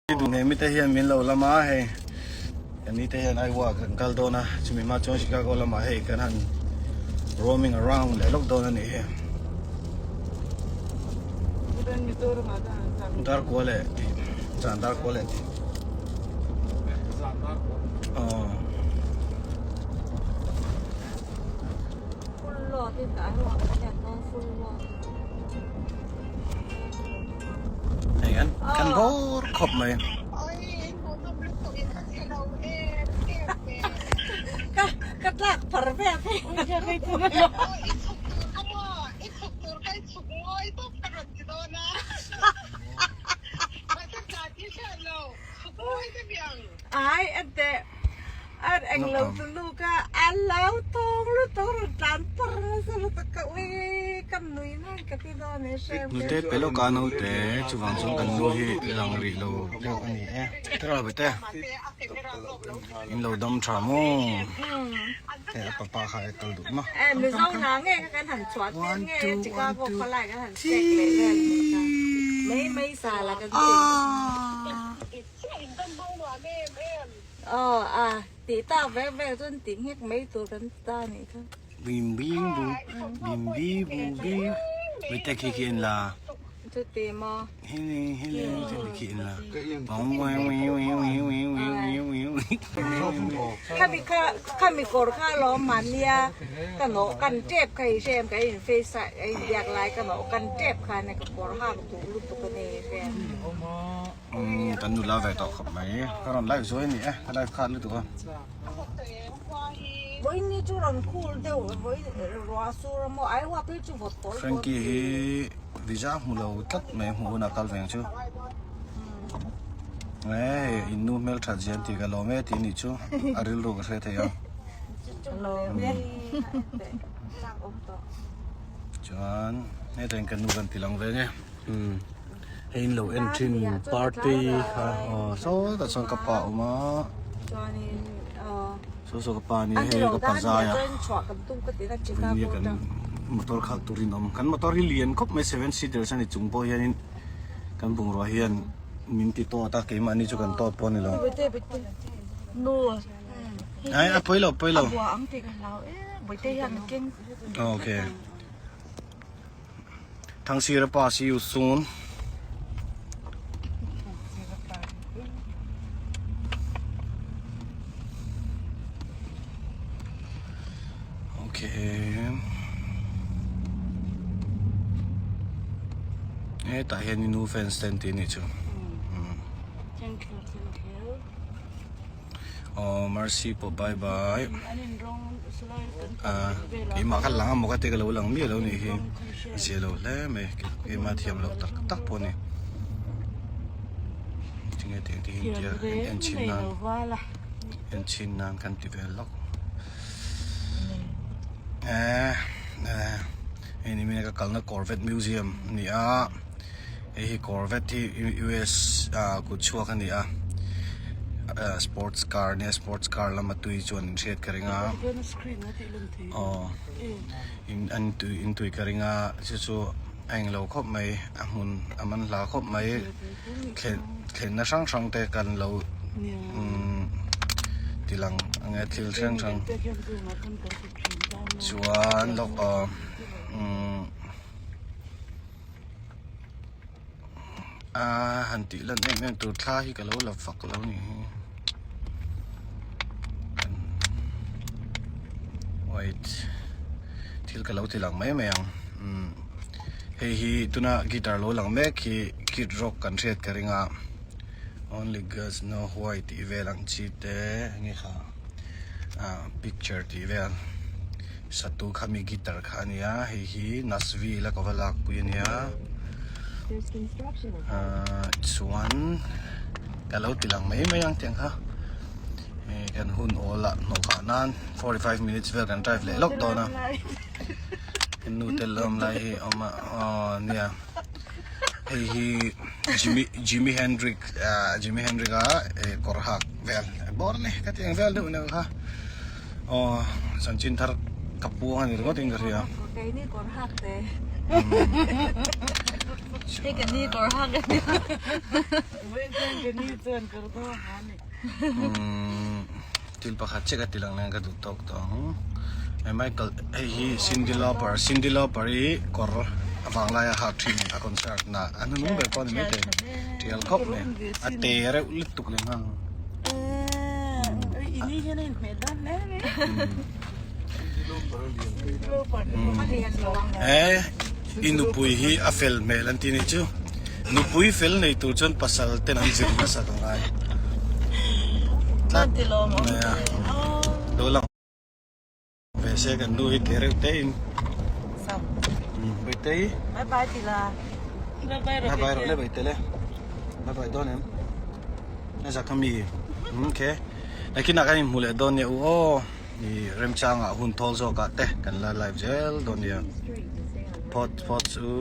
Duhne mite hian min lo lam a, hei kan ni te hian Iowa kan kal dawn a, chumi hma chuan Chicago lamah hei kan han roaming around leh lawk dawn a nih hi. Dar kua leh tih, zan dar kua leh tih. Aw. Hei an kan bawr khawp mai. Ka tlak phar vel phei. Ai ente An englo chu nu kha a lo thawng lutuk rawn tlan par nasa lutuk ka ui ka nui nan ka ti dawn e hrem. Nute pe lawk a naute chuvang chuan kan nu hi lang rih lo deuh a ni e. Tiraw bete in lo dam tha maw hei a papa kha e kal duh ma. E Mizo hna nge kha kan han chhuah tir nge Chicago khawlai kan han check leh vel mai mai sa la kan ti. Aw a tih tak vek vek chuan tih nghek mai tur kan ti ta anih kha. Bim bim bu bim bi bu bi Mite khi khi en la. Chuti maw. Hili hili chuti khi en la. Khami kha khami kawr kha alawm mahnia ka nawh kan tep kha i hrem ka in face a a inbiak lai ka nawh kan tep kha ania ka kawr hak duh lutuk ania i hrem. Umm kan nula ve tawh khawp mai ka rawn live zuai a ni e ka live khat lutuk a. Frankie hi visa hmu lo tlat mai hmuh hunah kal ve ang chu hei in nu hmelthat zian tih ka lawm e tih anih chu a rilru ka hre thei a. Chuan hetah hian ka nu kan ti lang ve nge. Umm hei in lo en thin party kha aw sawtah chuan ka pa a awm a saw saw ka pa a nia hei ka pa zai a nia kan motor khalh turin a awm kan motor hi lian khawp mai seven seaters a ni chung pawh hianin kan bungrua hian min ti tawt a keimahni chu kan tawt pawh a ni lo ai a pawi lo pawi lo okay. Thangsira pa see you soon. Okay. Hetah hian i nu fans te an ti anih chu. Thank you, thank you. Aw Mercy pawh bye bye ah keimah kha lang amaw ka ti ka lo lang miah lo nih hi a zia lo hle mai keimah thiam loh tak tak pawh a ni tinge tiang te hi tia en chhin nan en chhin nan kan ti vel lawk eh eh hei ni mine ka kalna Corvette Museum a ni a Hei hi Corvette hi US ah kut chhuak a ni a sports car nia sports car lama tui chuan in hriat ka ring a aw in an tui in tui ka ring a chu chu a englo khawp mai a hmun a man hla khawp mai thlen thlenna hrang hrang te kan lo umm ti lang ang e thil hrang hrang chuan lawk aw umm. A han tih lan em em tur thla hi ka lo la fak lo ni hi wait thil ka lo ti lang mai mai ang umm hei hi tuna guitar lo lang mek hi kid rock kan hriat ka ring a only girls know why tih vel ang chi te enge kha ah picture tih vel. Satu kha mi guitar kha a nia, hei hi Nashville a ka va lakpui a nia. Ahh chuan ka lo ti lang mai mai ang tiang kha. Hei kan hun awl ah hnawh khah nan 45 minutes vel kan drive leh lawk dawn a. Kan nu te lawm lai hi a awm a aw nia. Hei hi Jimi Jimi Hendrix ah Jimi Hendrix a kawr hak vel bawr a ni ka ti ang vel deuh nen kha. Aw chanchin thar ka puang a ni ringawt in ka hria. Keini kawr hak te. Hei ka ni kawr hak a nia. Thil pakhat chiah ka ti lang nen ka duh tawk tawh ang. Hei Michael hei hi Cindy Lauper Cindy Lauper hi kawr a vang laia hak thin a concert na a hnunung ber pawh a ni maithei tial khawp mai a te reuh lutuk leh nghal. He i nupui hi a fel hmel an ti nih chu nupui fel nei tur chuan pasal ten an zir nasa ka ngai tlat mai a lo lang ve se kan nu hi te reuh te in Bawihtei bye bye rawh le Bawihte le bye bye dawn em. A zak ami ok nakinah kan inhmu leh dawn nia u aw i remchangah hun thawl zawkah te kan la live zel dawn nia phawt phawt chu.